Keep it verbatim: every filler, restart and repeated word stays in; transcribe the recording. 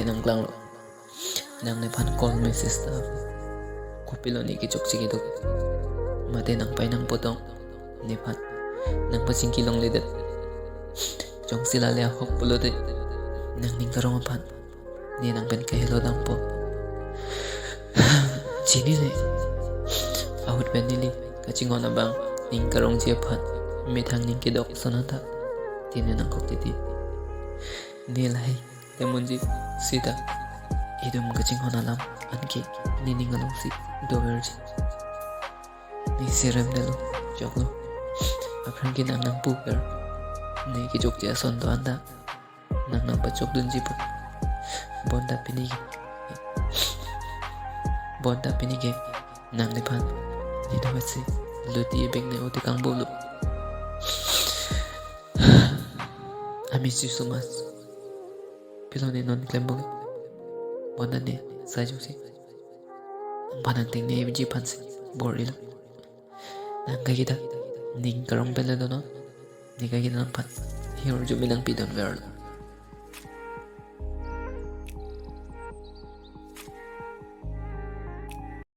nangklanglo. Nang nephan call message ta. Kopilo ne kechokche keduk. Mate nangpai nangpo tong. Nephan. Nang pachingki longledet. Jongsi lale ahok pulote. Nangning karong aphan. Ne nang pen kahelo dampo. Chinine. Ahut pen neli kachinghon abang ning karongji aphan methang ning kedok sonata. Tine nangkok titi. Ne lahai temunji sita. Itum kachinghon alam anke nening alongsi doverji. Ne serem delo, choklo. Aphrang ke nang nangpuper. Ne kechokche ason do-an ta. Nang nangpachokdunji po. Bonta pini ke. Bonta pini ke. Nang nephan. Nidamasi. Luti ebeng ne oti kangbomlo. I miss you so much. Pilo ne non klembom. Bonta ne. Sajusi. Nangphan nangtengniji aphansi. Bor-ilo. Nang kagi ta. Ning karong pen le donon. Ne kagi ta nangphan. Hirjume nangpidunverlo.